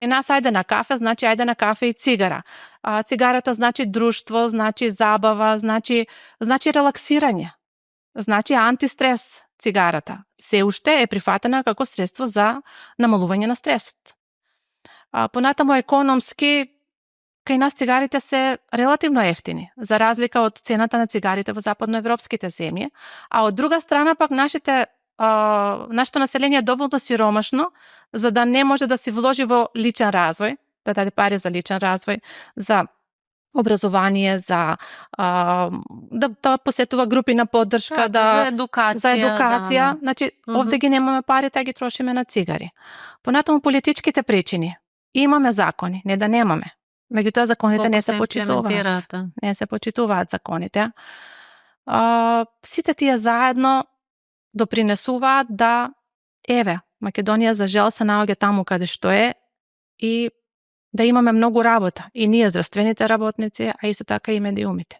И нас ајде на кафе, значи ајде на кафе и цигара. Цигарата значи друштво, значи забава, значи релаксирање. Значи антистрес цигарата. Се уште е прифатена како средство за намалување на стресот. Понатамо економски, кај нас цигарите се релативно ефтини, за разлика од цената на цигарите во западноевропските земји, а од друга страна пак нашето население е доволно сиромашно за да не може да си вложи во личен развој, да даде пари за личен развој, за образование, за да посетува групи на поддршка, за едукација. Значи, овде ги немаме парите, а ги трошиме на цигари. Понатаму политичките причини. Имаме закони, не да немаме. Меѓутоа законите не се почитуваат. Не се почитуваат законите. Сите тие заедно допринесуваат да Македонија за жал се наоѓа таму каде што е и да имаме многу работа. И ние здравствените работници, а исто така и медиумите.